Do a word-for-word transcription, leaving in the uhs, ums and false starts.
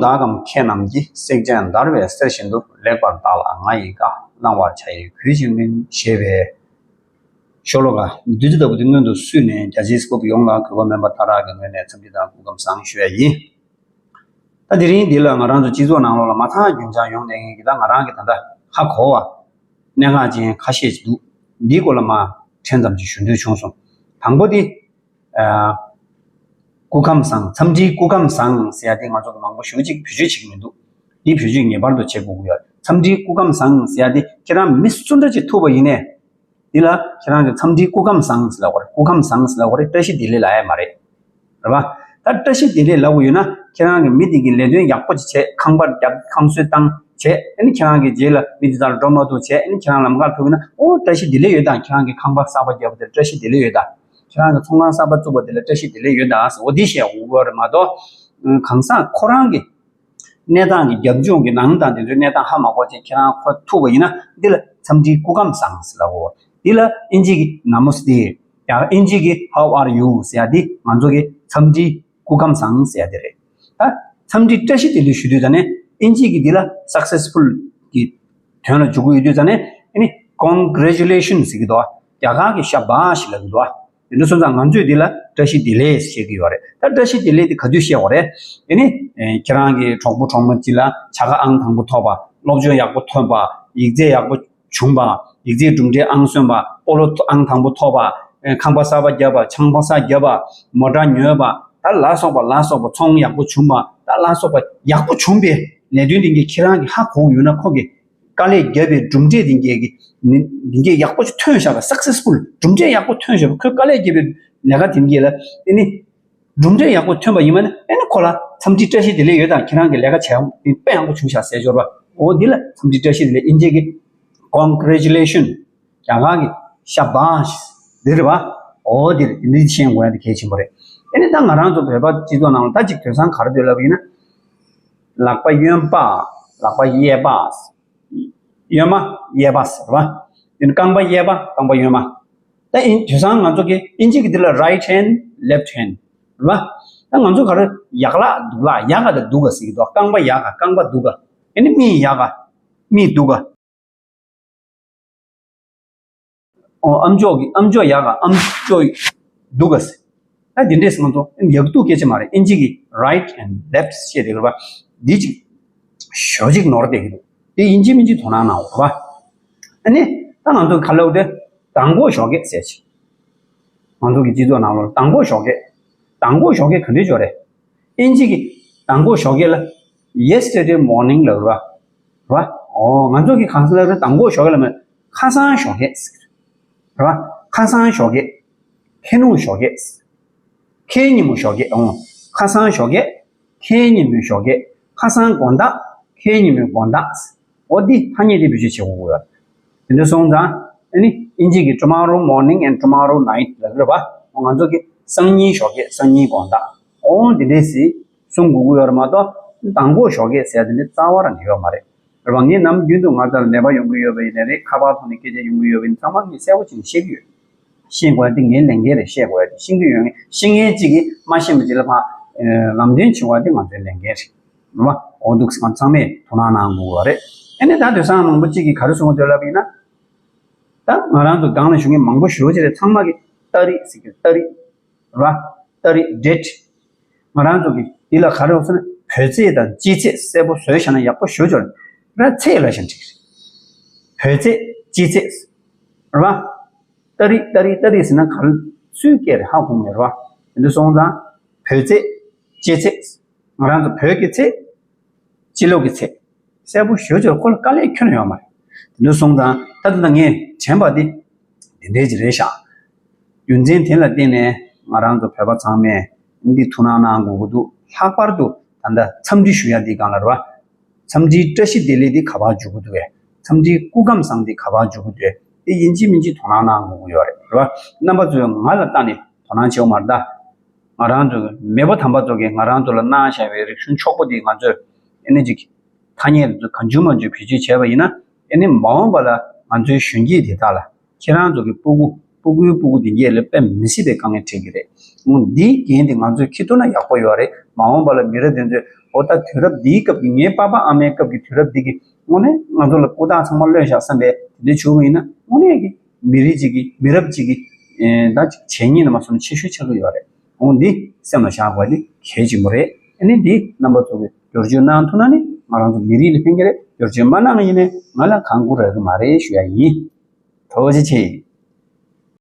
བདག་གམ་མཁས་རྣམས་ཀྱིས། བསྲེགས་བཅད་འདར་བའི་གསེར་བཞིན་དུ། ལེགས་པར་བརྟགས་ལ་ང་ཡི་བཀའ། བླང་བར་བྱ་ཡི་གུས་ཕྱིར་མིན། ཞེས་པའི་ཤོ་ལོ་ཀ་བདུད་རྩི་ལྟ་བུ་དེ་སྔོན་དུ་བསུས་ནས། རྒྱ་ཆེའི་སྐུ་ཡོངས་ལ་གུས་པ་སྨན་པ་ལྟར་གྱི་ངོས་ནས་འཚམས་འདྲི་དང་སྐུ་ཁམས་བཟང་ཞུ་ཡ་ཡིན། ད་དེ་རིང་འདི་ལ་ང་རང་ཚོ་སྤྱི་ཚོགས་ནང་ལོགས་ལ་མ་མཐའ་རྒྱུན་འཆང་ཡོང་བསྡད་མཁན་གྱི་ད་ང་རང་གི་ད་ལྟ་ཧ་གོ་བ་གནད་འགག་ཅན་ཁ་ཤས་ཅིག་འདུག་འདིའི་སྐོར་ལ་མ་ཕྲན་ཙམ་ཅིག་ཞུ་འདོད་བྱུང་སོང་། དང་པོ་དེ། ཨ། སྐུ་ཁམས་བཟང་། འཚམས་འདྲིའི་སྐུ་ཁམས་བཟང་ཟེར་ཡ་དེ་ང་ཚོ་གི་མང་པོ་ཞེ་པོ་ཅིག་བེད་སྤྱོད་བྱེད་ཀྱི་མི་འདུག་འདི་བེད་སྤྱོད་ངེས་པར་དུ་བྱེད་དགོས་ཀྱི་ཡོད། འཚམས་འདྲིའི་སྐུ་ཁམས་བཟང་ཟེར་ཡ་དེ་ཁྱེད་རང་མི་སུ་འདྲ་ཅིག་ཐུག་པ་ཡིན་ནའི། འདི་ལ་ཁྱེད་རང་གི་འཚམས་འདྲིའི་སྐུ་ཁམས་བཟང་ཟེར་ལབ་དགོས་རེད། སྐུ་ཁམས་བཟང་ཟེར་ལབ་དགོས་རེད། བཀྲ་ཤིས་བདེ་ལེགས་ལབ་ཡ་མ་རེད། རེད་པ། ད་བཀྲ་ཤིས་བདེ་ལེགས་ལབ་དགོས་ཡོད་ན་ཁྱེད་རང་གི་མི་དེ་གི་ལས་དོན་ཡག་པོ་ཅིག་བྱས། ཁང་པ་བརྒྱབ། ཁང་གསོལ་བཏང་བྱས། ཨ་ནི་ཁྱེད་རང་གི་རྗེས་ལ་མི་དེ་དག་འགྲོ་མ་ཐུབ་བྱས། ཨ་ནི་ཁྱེད་རང་ལམ་ཁར་ཐུག་ཡོད་ན། ཨོ་བཀྲ་ཤིས་བདེ་ལེགས་ཡོད་ད། ཁྱེད་རང་གི་ཁང་པ་གསར་པ་བརྒྱབ་པ་དེ་ལ་བཀྲ་ཤིས་བདེ་ལེགས་ཡོད་ད། ཁྱེད་རང་གི་ཚོང་ཁང་གསར་པ་བཙུགས་པ་དེ་ལ་བཀྲ་ཤིས་བདེ་ལེགས་ཡོད་ད་ཟེར། འོ་འདི་བཤད་དགོས་ཀྱི་ཡོད་རེད་མ་གཏོགས། གང་ཟག་ཁོ་རང་གི་གནས་སྟངས་ཀྱི་རྒྱབ་ལྗོངས་ཀྱི་ནང་དང་དེ་ཚོའི་གནས་སྟངས་ཧ་མ་གོ་བྱས་ཁྱེད་རང་ཁོ་ཐུག་པ་ཡིན་ན། འདི་ལ་འཚམས་འདྲིའི་སྐུ་ཁམས་བཟང་ཟེར་ལབ་དགོས། འདི་ལ་ཨིན་ཇི་གི་Namaste། ཡང་ཨིན་ཇི་གི་How are you ཟེར་ཡ་འདི་ང་ཚོ་གི་འཚམས་འདྲིའི་སྐུ་ཁམས་བཟང་ཟེར་ཡ་དེ་རེད། ད་འཚམས་འདྲི་བཀྲ་ཤིས་བདེ་ལེགས་ཞུ་དུས་ཙ་ནས་ཨིན་ཇི་གི་འདི་ལ་Successful གི་དོན་ལ་འཇུག་གི་ཡོད་དུས་ཙ་ནས། ཨ་ནི་Congratulations ཟེར་གྱི་འདུག་རྒྱ་གར་གི་ཤ་བཱཤ་ལབ་ཀྱི་འདུག་དེ་འདྲ་སོང་ཙང་ང་ཚོས་འདི་ལ་བཀྲ་ཤིས་བདེ་ལེགས་ཟེར་གྱི་ཡོད་རེད། ད་བཀྲ་ཤིས་བདེ་ལེགས་དེ་ག་དུས་བཤད་དགོས་རེད། ཨ་ནི་ཁྱེད་རང་གི་གྲོགས་པོ་གྲོགས་མོ་ཅིག་ལ་བྱ་དགའ་ཨང་དང་པོ་ཐོབ་པ། སློབ་སྦྱོང་ཡག་པོ་ཐོན་པ། ཡིག་ཚད་ཡག་པོ་བྱུང་བ། ཡིག་ཚད་གྲུབ་འབྲས་ཨང་སོན་པ། སྤོ་ལོ་ཨང་དང་པོ་ཐོབ་པ། ཁང་པ་གསར་པ་བརྒྱབ་པ། ཆང་ཕག་ས་བརྒྱབ་པ། མོ་ཊ་ཉོས་པ། ད་ལ་སོགས་པ་ལ་སོགས་པ། ཚོང་ཡག་པོ་བྱུང་བ། ད་ལ་སོགས་པ་ཡག་པོ་བྱུང་པའི་ལས་དོན་དེ་གའི་ཁྱེད་རང་གི་ཧ་གོ་ཡོད་ན། ཁོ་གི་དཀའ་ལས་བརྒྱབ་པའི་གྲུབ་འབྲས་དེ་གའི་གི་ནི་དེ་གའི་ཡག་པོ་ཞིག་ཐོན་བཞག་པ། Successful གྲུབ་འབྲས་ཡག་པོ་ཐོན་བཞག་པ། ཁོས་དཀའ་ལས་བརྒྱབ་པའི་ལས་ཀ་དེ་གའི་ལ་ཨ་ནི་གྲུབ་འབྲས་ཡག་པོ་ཐོན་པ་ཡིན་པ་ན། ཨ་ནི་ཁོ་ལ་འཚམས་འདྲི་བཀྲ་ཤིས་བདེ་ལེགས་ཡོད་དང་། ཁྱེད་རང་གི་ལས་ཀ་བྱས་དཔེ་ཡག་པོ་བྱུང་བཞག་ཟེར་འབྱོར་བ། འོ་འདི་ལ་འཚམས་འདྲི་བཀྲ་ཤིས་བདེ་ལེགས། ཨིན་ཇི་གི་Congratulation། རྒྱ་གར་གི་ཤ་བཱཤ་འདི་རེད་པ། འོ་འདི་རེད། འདི་ཤེས་དགོས་ཡ་དེ་གལ་ཆེན་པོ་རེད། ཨ་ནི་ད་ང་རང་ཚོ་བོད་པ་སྤྱི་ཚོགས་ནང་ལ་ད་ཅིག་དེང་སང་ག་རེ་འདོད་ལབ་ཡིན་ན། ལག་པ་གཡོན་པ། ལག་པ་གཡས་པ། གཡོན་མ་གཡས་པ་ཟེར་བ། ཡིན་རྐང་པ་གཡས་པ། རྐང་པ་གཡོན་མ། ད་ཨིན་དེང་སང་ང་ཚོ་གི་ཨིན་ཇི་གི་འདི་ལ་right hand, left hand རེད་པ། ད་ང་ཚོ་ག་རེ་ཡག་ལག་སྡུག་ལག་ཡག་ག་ད་སྡུག་ག་ཟེར་གྱི་འདུག་རྐང་པ་ཡག་ག་རྐང་པ་སྡུག་ག་ཨ་ནི་མིག་ཡག་ག་མིག་སྡུག་ག་ཨོ་ཨམ་ཅོག་གི་ཨམ་ཅོག་ཡག་ག་ཨམ་ཅོག་སྡུག་ག་ཟེར། ད་འདི་འདྲས་ང་ཚོ་ཡག་སྡུག་སྐད་ཆ་མ་རེད། ཨིན་ཇི་གི་right and left བཤད་དེ་རེད་པ། འདི་ཅིག་ཞོ་ཅིག་ནོར་བསྡད་ཀྱི་འདུག་དེ་ཡིན་གཅིག་མིན་གཅིག་དོ་སྣང་གནང་དགོས་རེད་པ། ཨ་ནི་ད་ང་ཚོ་ག་ལབ་དེ། མདང་དགོང་ཞོགས་ཀས་ཟེར་ཅིག་ང་ཚོ་གི་སྤྱི་ཚོགས་ནང་ལོགས་མདང་དགོང་ཞོགས་ཀས། མདང་དགོང་ཞོགས་ཀས་ག་འདྲས་ཅིག་རེད། ཨིན་ཇི་གི་མདང་དགོང་ཞོགས་ཀས་ལ་yesterday morning ལབ་རེད་པ། རེད་པ། ཨོ་ང་ཚོ་གི་གང་ཟག་ལ་མདང་དགོང་ཞོགས་ཀས་ལ་མེད། ཁ་སང་ཞོགས་ཀས་ཟེར། རེད་པ། ཁ་སང་ཞོགས་ཀས། ཁ་སང་ཞོགས་ཀས། ཁ་སང་ཉིན་མོ་ཞོགས་ཀས། ཨོ། ཁ་སང་ཞོགས་ཀས། ཁ་སང་ཉིན་མོའི་ཞོགས་ཀས། ཁ་སང་དགོང་དག་ཁ་སང་ཉིན་མོའི་དགོང་དག་འོ་འདི་ཐ་སྙད་འདི་བེད་སྤྱོད་བྱེད་དགོས་ཡོད། དེ་འདྲ་སོང་ཙང་ཨ་ནི་ཨིན་ཇི་གི་tomorrow morning and tomorrow night ལབ་རེད་པ། ང་ཚོ་གི་སང་ཉིན་ཞོགས་ཀས་སང་ཉིན་དགོང་དག་འོ་འདི་འདྲས་སེ་གསུང་དགོས་ཀྱི་ཡོད་རེད་མ་གཏོགས། མདང་དགོང་ཞོགས་ཀས་ཟེར་དེ་འདྲ་རྩ་བ་རང་ཡོད་མ་རེད། རེད་པ། ངས་ནམ་རྒྱུན་དུ་ང་ཚོ་ལ་ནད་པ་ཡོང་གི་ཡོད་པ་ཡིན་ནའི་རེད། ཁ་པར་ཐོག་ནས་སྐད་ཆ་ཡོང་གི་ཡོད་པ་ཡིན་ཚང་མ་ངས་གསལ་པོ་བྱས་ནས་བཤད་ཀྱི་ཡོད། ཤེས་དགོས་ཡ་དེ་ངའི་ལས་འགན་རེད། བཤད་དགོས་ཡ་དེ་ཤེས་ཀྱི་ཡོད། ངས་ཤེས་མཁན་གཅིག་གིས་མ་ཤེས་པ་ཅིག་ལ་ཕར་ལམ་སྟོན་བྱེད་དགོས་ཡ་དེ་ང་ཚོའི་ལས་འགན་རེད། རེད་པ། འོ་འདུག་སེ་ང་ཚང་མས་དོ་སྣང་གནང་དགོས་པ་རེད། ཨ་ནི་ད་དེང་སང་མང་པོ་གཅིག་གིས་ག་རེ་གསུང་གི་འདུག་ལབ་ཡིན་ན། ད་ང་རང་ཚོ་སྒང་ལ་བཞུགས་མཁན་མང་པོ་ཞེ་པོ་ཅིག་ལ་ཚང་མ་གིས་ཏ་རིག་ཟེར་གྱི་ཏ་རིག་རེད་པ། ཏ་རིག་date། ང་རང་ཚོ་གི་འདི་ལ་ག་རེ་ཡོད་ཟེར་ན་བོད་ཚེས་དང་སྤྱི་ཚེས་གསལ་པོ་བཟོས་བཞག་ན་ཡག་པོ་ཞེ་པོ་ཅིག་རེད། ཚེས་ལབ་བཞག་ན་འགྲིག་གི་རེད། བོད་ཚེས་སྤྱི་ཚེས་རེད་པ། ཏ་རིག་ཏ་རིག་ཏ་རིག་ཟེར་ན་ག་རེ་སུའི་སྐད་རེད་ཧ་གོ་མེད་རེད་པ། དེ་འདྲ་སོང་ཙང་བོད་ཚེས་སྤྱི་ཚེས། ང་རང་ཚོ་བོད་ཀྱི་ཚེས། སྤྱི་ལོ་གི་ཚེས། གསལ་པོ་ཞེ་པོ་ཅིག་ཁོ་ལ་དཀའ་ལས་ཁྱོན་ནས་ཡོད་མ་རེད། དེ་འདྲ་སོང་ཙང་ད་ལྟ་ངས་དྲན་པ་འདི་འདི་འདྲས་ཅིག་རེད་ཤག་རྒྱུ་མཚན་དེ་ལ་བརྟེན་ནས་ང་རང་ཚོ་བོད་པ་ཚང་མས་འདི་ཐུགས་སྣང་གནང་དགོས་ཀྱི་འདུག་ལྷག་པར་དུ་ད་ལྟ་འཚམས་འདྲི་ཞུ་ཡ་འདི་སྒང་ལ་རེད་པ། འཚམས་འདྲིའི་བཀྲ་ཤིས་བདེ་ལེགས་འདི་ག་པར་འཇུག་གི་འདུག་གས། འཚམས་འདྲིའི་སྐུ་ཁམས་བཟང་འདི་ག་པར་འཇུག་གི་འདུག་གས། དེ་ཡིན་གཅིག་མིན་གཅིག་དོ་སྣང་གནང་དགོས་ཀྱི་ཡོད་རེད། རེད་པ། རྣམ་པ་ཚོས་ང་ལ་ལྟ་ནས་དོ་སྣང་བྱེད་དགོས་མ་རེད་ད། ང་རང་ཚོ་མེས་པོ་དམ་པ་ཚོ་གིས་ང་རང་ཚོ་ལ་གནང་བཞག་པའི་རིག་གཞུང་ཕྱུག་པོ་འདི་ང་ཚོས་ཨ་ནི་ཅིག་ཐ་སྙད་དེ་ཚོ་གང་བྱུང་མང་བྱུང་བེད་སྤྱོད་བྱས་པ་ཡིན་ན། ཨ་ནི་མ་འོངས་པ་ལ་ང་ཚོའི་གཞོན་སྐྱེས་དེ་དག་ལ་ཁྱེད་རང་ཚོ་གི་སྤུ་གུ་ སྤུ་གུའི་སྤུ་གུ་དེ་གས་ལ་དཔེ་མི་སྲིད་པའི་དཀའ་ངལ་འཕྲད་ཀྱི་རེད། འོ་འདིའི་འགན་དེ་ང་ཚོས་འཁྱེར་ཐུབ་ན་ཡག་པོ་ཡོད་རེད། མ་འོངས་པ་ལ་མི་རབས་དེ་ཚོས་འོ་ད་དུས་རབས་འདིའི་སྐབས་ཀྱི་ངའི་པ་ཕ་ཨ་མའི་སྐབས་ཀྱི་དུས་རབས་འདི་གི་དངོས་གནས་ང་ཚོ་ལ་ཕུགས་ཐག་ཚང་མ་གློད་བཞག་བསམ་པའི་དེ་འདྲ་བྱུང་བ་ཡིན་ན་དངོས་གནས་ཀྱི་མི་རིགས་གཅིག་གི་མི་རབས་གཅིག་གི་ད་བྱས་ཉེས་ནས་མ་སོང་ན་ཆེ་ཤོས་ཆགས་ཀྱི་ཡོད་རེད། འོ་འདི་སེམས་ལ་བཞག་དགོས་འདི་གལ་ཆེན་པོ་རེད། ཨ་ནི་འདི་རྣམ་པ་ཚོ་གི་བསྒྱུར་བཅོས་གནང་ཐུབ་ན་ནི་ང་རང་ཚོ་མི་རིགས་ལ་ཕན་གྱི་རེད། བསྒྱུར་བཅོས་མ་གནང་ཡིན་ནའི་ང་ལ་གང་དགོས་རག་གི་མ་རེད་ཞུ་ཡ་ཡིན། ཐུགས་རྗེ་ཆེ།